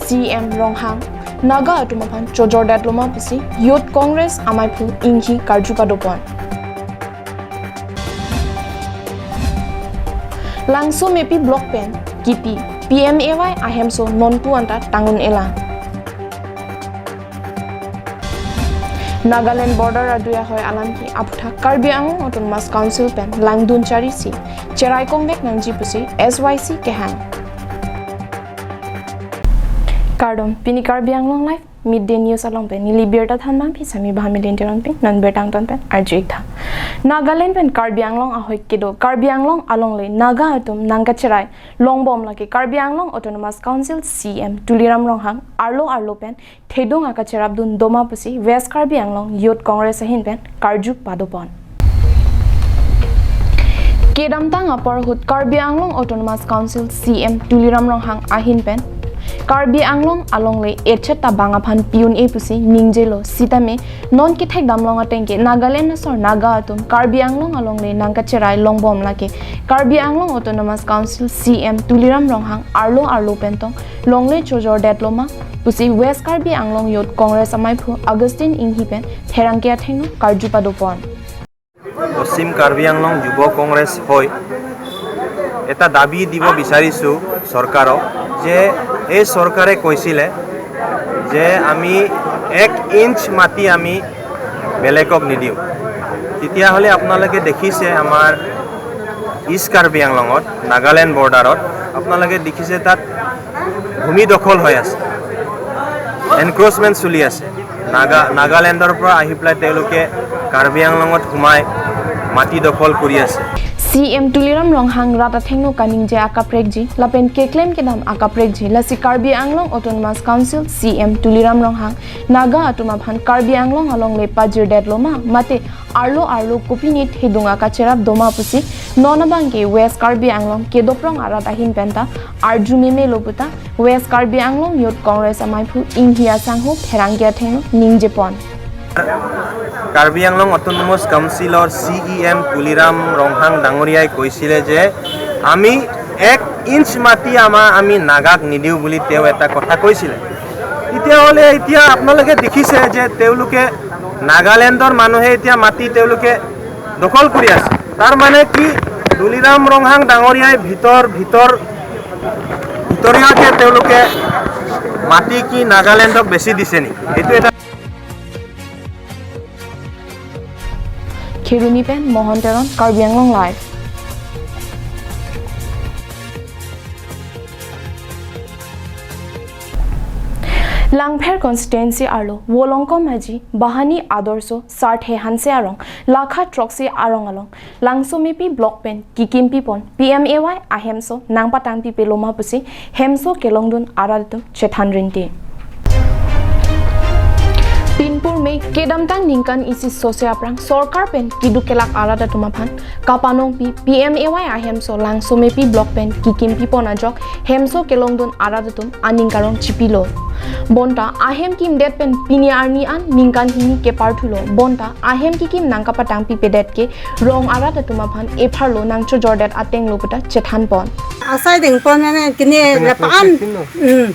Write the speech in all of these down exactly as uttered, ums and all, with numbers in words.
C M Ronghang Naga atum aphan chojordet loma pusi Youth Congress amaiphu Inghi karju padopon. Langsomepi block pen kipi P M A Y ahemso nonpu anta tang un-elang. Nagaland border adui ahoi alam ke aphuthak Karbi Anglong Autonomous Council pen langdun charisi cherai kongvek nangji pusi S Y C kehang. Kardom, pini Karbi Anglong Live Midday News along pen neli birta thanbang phi Sami Bhamilin Teronpi, non birta angton pen arju-ik tha. Nagaland pen Karbi Anglong ahoi kedo Karbi Anglong alongle Naga atum nangkacherai longbom lake Karbi Anglong Autonomous Council C M Tuliram Ronghang arlo arlo pen thedung akacherapdun doma pusi West Karbi Anglong Youth Congress ahin pen karju padopon. Kedamtang apor ahut Karbi Anglong Autonomous Council C M Tuliram Ronghang ahin pen Karbi Anglong alongle echet ta bang aphan pi un-e pusi ningjelo, sitame non kethek damlong ateng ke Nagaland asor Naga atum Karbi Anglong alongle nangkacherai longbom lake Karbi Anglong Autonomous Council C M Tuliram Ronghang arlo arlo pen tong longle chojordet loma pusi West Karbi Anglong Youth Congress amaiphu Augustine Inghi pen pherangke athengno karju padopon. পশ্চিম কাৰ্বি আংলং যুৱ কংগ্ৰেছ হৈ এটা দাবী দিব বিচাৰিছোঁ চৰকাৰক যে এই চৰকাৰে কৈছিলে যে আমি এক ইঞ্চ মাটি আমি বেলেগক নিদিওঁ। তেতিয়াহ'লে আপোনালোকে দেখিছে আমাৰ ইষ্ট কাৰ্বি আংলঙত, নাগালেণ্ড বৰ্ডাৰত আপোনালোকে দেখিছে তাত ভূমি দখল হৈ আছে, এনক্ৰ'চমেণ্ট চলি আছে। নাগা নাগালেণ্ডৰ পৰা আহি পেলাই তেওঁলোকে কাৰ্বি আংলঙত সোমাই মাটি দখল কৰি আছে। C M Tuliram Ronghang rat athengno kaningje akaprekji lapen keklem kedam akaprekji, lasi Karbi Anglong Autonomous Council C M Tuliram Ronghang Naga atum aphan Karbi Anglong alongle pajirdet loma mate arlo arlo kopine thedung akacherap doma pusi non abang ke West Karbi Anglong kedoprong arat ahin penta arju memelo puta West Karbi Anglong Youth Congress amaiphu Inghi asangho pherangke athengno ningjepon. Karbi Anglong autonomous কাউন্সিলৰ C E M Tuliram Ronghang ডাঙৰীয়াই কৈছিলে যে আমি এক ইঞ্চ মাটি আমাৰ আমি নাগাক নিদিওঁ বুলি তেওঁ এটা কথা কৈছিলে। তেতিয়াহ'লে এতিয়া আপোনালোকে দেখিছে যে তেওঁলোকে নাগালেণ্ডৰ মানুহে এতিয়া মাটি তেওঁলোকে দখল কৰি আছে। তাৰ মানে কি, তুলিৰাম ৰংহাং ডাঙৰীয়াই ভিতৰ ভিতৰ ভিতৰীয়াকে তেওঁলোকে মাটি কি নাগালেণ্ডক বেচি দিছে নেকি? এইটো এটা Kheroni pen Mohan Teron, Karbi Anglong Live. Langpher constituency arlo Volongkom Aji, Bahani Adorsho Sarthe Hanse arong, lakha throksi arong along Langsomepi block pen kikim pipon P M A Y ahemso nangpatang pipe loma pusi hemso kelongdun arat atum chethan rinti. Pinpur me kedamtang ningkan isi sose aphrang sorkar pen keduk kelak arat atum aphan kapanongpi P M A Y ahemso Langsomepi block pen kikim pipon ajok hemso kelongdun arat atum aning karong chipilo. Bonta ahem kimdet pen pini arni an ningkan hini keparthulo. Bonta ahem kikim nangkapatang pipedet ke rong arat atum aphan epharlo nangchojordet atenglo puta chethanpon. Asai dengpon mane kini lapan. Hmm.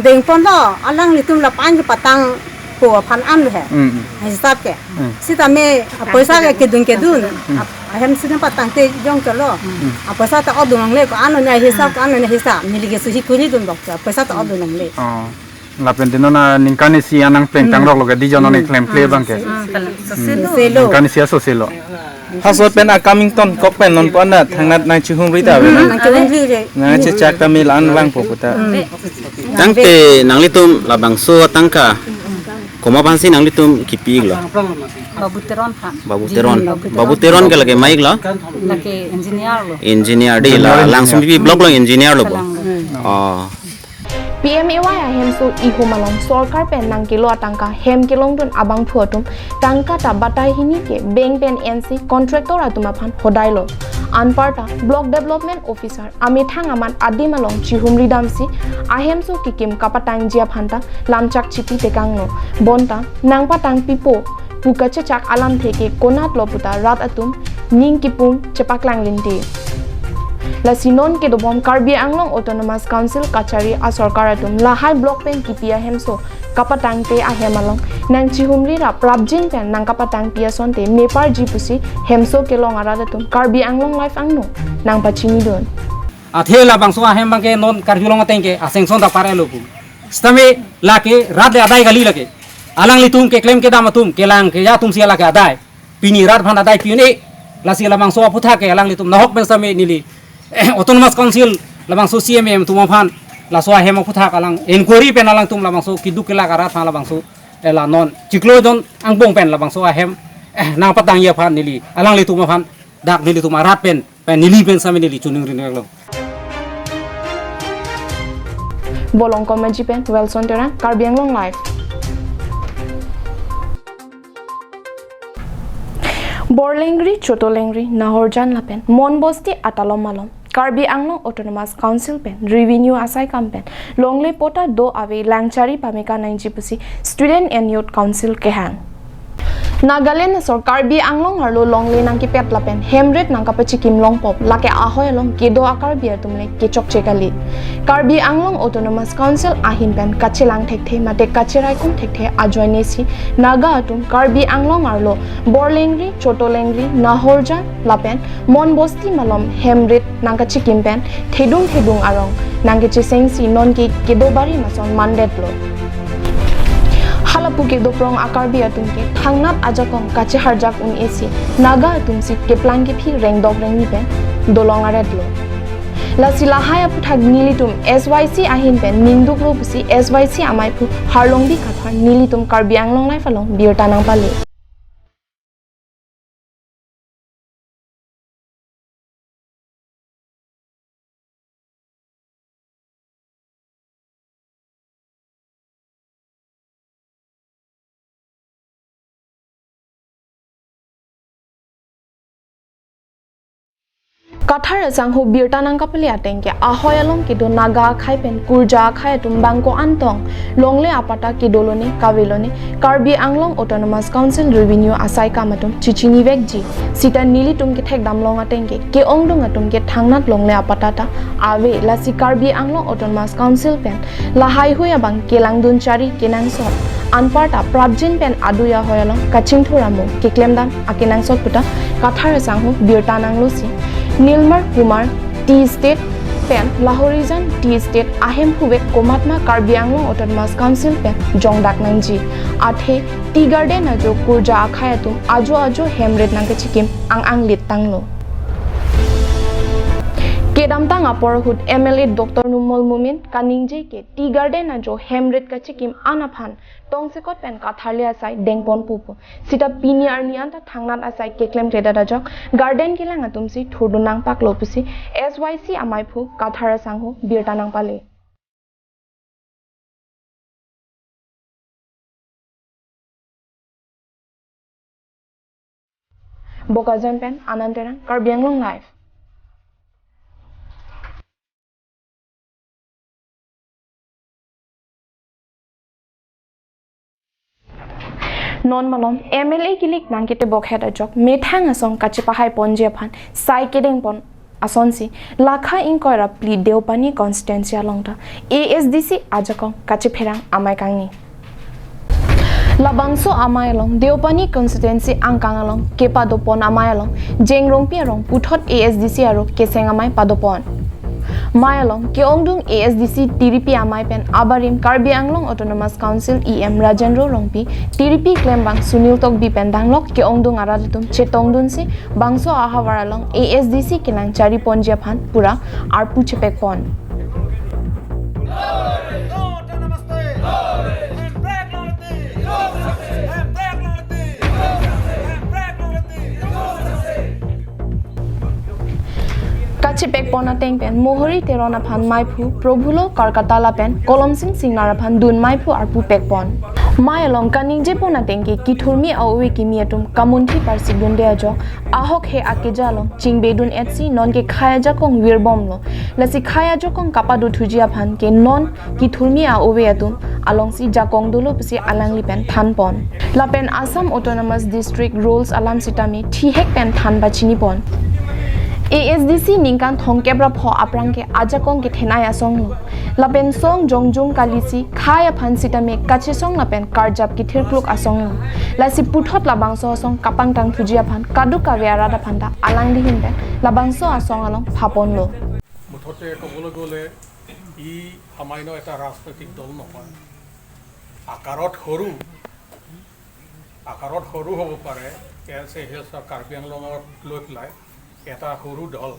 Dengponlo, alanglitum lapan kepatangpo aphan anlo he. Hmm, hmm. Hisap ke. Hmm. Sitame poisa ke kedun kedun. Hmm. Ahem sini patangte jongchotlo. Hmm. Poisa ta odun longle ko ano ne hisap ko ano ne hisap. Neli ke suhi kuni dun bok. Poisa ta odun longle. Oh. Lapen dino na ningkan isi anang plengtang rok lo ke di jono ne klem kle bang ke. Hmm, selo. Ningkan isi aso selo. Hasot pen akam ingtonkok pen non pon na thangnat nangchihumri ta ave na. Nangchihumri re. Nangchechak ta mil an vangpo puta. Hmm. Tangte nanglitum labangso tangka komat aphansi nanglitum kipi-iklo? Babu Teron ha. Babu Teron. Babu Teron. Babu Teron ke lake ma-iklo? Lake engineer lo. Engineer di la Engineer. Langsomepi block lo engineer lo bo. Kalang. Hmm. Oh. P M A Y ahemso ihum along sorkar pen nangkelo atangka hem kelongdun abangphu atum tangka ta batai hini ke bank pen ensi contractor atum aphan hodailo. Anparta Block Development Officer amethang amat adim along chihumri damsi ahemso kikim kapatangji aphanta lamchak chipi tekanglo. Bonta nangpatang pipo pu kachechak alamthe ke konatlo puta rat atum ning kipung chepaklang linte. Lasi non kedobom Karbi Anglong Autonomous Council kachari asorkar atum lahai block pen kipi ahemso kapatangte ahem along nangchihumri ra prapjin pen nangkapatangpi asonte meparji pusi hemso kelong arat atum Karbi Anglong Live angno nangpachinidun. Athe labangso ahem abangke non karjulong ateng ke asengson ta parelo pu. Sitame lake rat le adai kali lake. Alanglitum keklem kedam atum, kelang keja atum si lake adai. Pini rat aphan adai pi un-e. Lasi labangso aphuthak ke alanglitum nahok pen sitame neli Autonomous Council labangso C M M atum aphan laso ahem aphuthak alang inquiry pen alangtum labangso keduk kelak arat aphan labangso, eh, la non chiklo jon angbong pen labangso ahem, eh, nangpatangji aphan neli alanglitum aphan dak nelitum arat pen, pen neli pen sitame neli choningri nanglo. Bolong Komaji pen Wilson Terang, Karbi Anglong Live. Borlengri, Chotolengri, Nahorjan lapen Mon Bosti atalom malom Karbi Anglong Autonomous Council pen revenue asai kam pen longle patta do ave lang chari pame kanangji pusi Student and Youth Council kehang. Nagaland asor Karbi Anglong arlo longle nangkepet lapen hemrit nangkapachikim longpop lake ahoi along kedo a-Karbi atum le kechokche kali. Karbi Anglong Autonomous Council ahin pen kachelang thekthe mate kacheraikom thekthe ajoine si Naga atum Karbi Anglong arlo Borlengri, Chotolengri, Nahorjan lapen Mon Bosti malom hemrit nangkachikim pen thedung thedung arong nangkechesengsi nonke kedo barim ason mandetlo. Halapu kedoprong a-Karbi atum ke thangnat ajakong kacheharjak un-e si Naga atum si keplang kephi rengdok rengni pen dolong aretlo. Lasi lahai aphuthak nelitum S Y C ahin pen ningduklo pusi S Y C amaiphu Harlongbi Kathar nelitum Karbi Anglong Live along birta nangpale. Kathar asangho birta nangkapale ateng ke ahoi along kedo Naga akhai pen Kurja akhai atum bangko antong longle apatta kedo lone kave lone Karbi Anglong Autonomous Council revenue asai kam atum chichinivekji. Sita nelitum kethekdam long ateng ke ke-ongdung atum ke thangnat longle apatta ta ave, lasi Karbi Anglong Autonomous Council pen lahaihui abang kelangdun chari kenangsot anparta prapjin pen adui ahoi along kachingthur amo keklemdam akenangsot puta Kathar asangho birta nanglosi Nilmar Kumar Tea Estate pen Lahorijan Tea Estate ahemphu vek komatma Karbi Anglong Autonomous Council pen jongdak nangji. Athe Tea Garden ajo Kurja akhai atum ajo ajo hemrit nangkachikim ang-anglit tanglo. Kedamtang apor ahut M L A Doctor Numal Momin kaningje ke Tea Garden ajo hemrit kachikim an aphan tongsekot pen katharli asai dengpon pupo. Sita pini arni anta thangnat asai keklem kredat ajok garden kelang atum si thurdun nangpaklo pusi S Y C amaiphu Kathar asangho birta nangpale. Bokajan pen Anand Terang, Karbi Anglong Live. Non malom M L A kilik nangketebok het ajok methang asong kachepahai ponji aphan sai kedengpon asonsi lakha ingkoi ra phli Deopani constituency along ta A S D C ajakong kachepherang amei kangni. Labangso amei along Deopani constituency angkang along kepadopon amei along Jeng Rongpi arong puthot A S D C aro keseng amei padopon. Mei along ke-ongdung A S D C tiripi amei pen abarim Karbi Anglong Autonomous Council E M Rajendra Rongpi, tiripi klembang Sunil Tokbi pen danglok ke-ongdung arat atum chetongdunsi bangso ahavar along A S D C kenang chari ponji aphan pura arpu chepekpon. Kachepekpon ateng pen Mohori Teron aphan meiphu, Probhulo Karkata lapen Kolomsing Singnar aphan dun meiphu arpu pekpon. Mei along kaningjepon ateng ke kithurmi a-ove kimi atum kamunthi parsi dunde ajok ahok he akeja along chingbedun etsi nonke khei ajakong virbomlo. Lasi khei ajakong kapadothuji aphan ke non kithurmi a-ove atum alongsi jakong dolo pusi alangli pen thanpon. Lapen Assam Autonomous District Rules alam sitame thihek pen than pachinipon. A S D C ningkan thomkep ra pho aphrang ke ajakong kethenei asong lo. Lapen song jongjung kalisi khei aphan sitame kachesong lapen karjap kethirkluk asong lo. Lasi puthot labangso asong kapangtang thuji aphan kadokave arat aphan ta alangli ahin pen labangso asong along phapon lo. মুঠতে ক'বলৈ গ'লে ই সামান্য এটা ৰাজনৈতিক দল নহয়। আকাৰত সৰু, আকাৰত সৰু হ'ব পাৰে, এন চি হিলছৰ কাৰ্বি আংলঙক লৈ পেলাই এটা সৰু দল,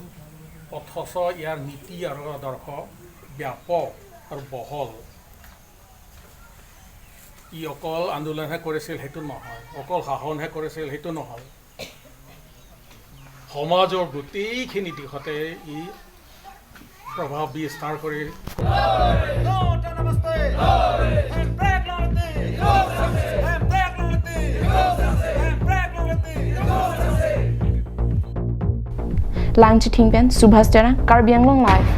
অথচ ইয়াৰ নীতি আৰু আদৰ্শ ব্যাপক আৰু বহল। ই অকল আন্দোলনহে কৰিছিল, সেইটো নহয়, অকল শাসনহে কৰিছিল, সেইটো নহয়। সমাজৰ গোটেইখিনি দিশতে ই প্ৰভাৱ বিস্তাৰ কৰি Nota namaste. Hemprek longti. Hemprek longti. Hemprek longti. Langchithing pen Subhas Terang, Karbi Anglong Live.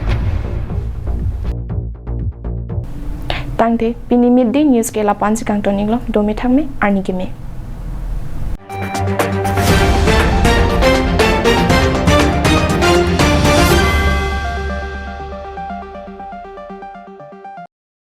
Tangte, pini midday news ke lapu-ansi kangton-iklo, dome thakme, arni keme.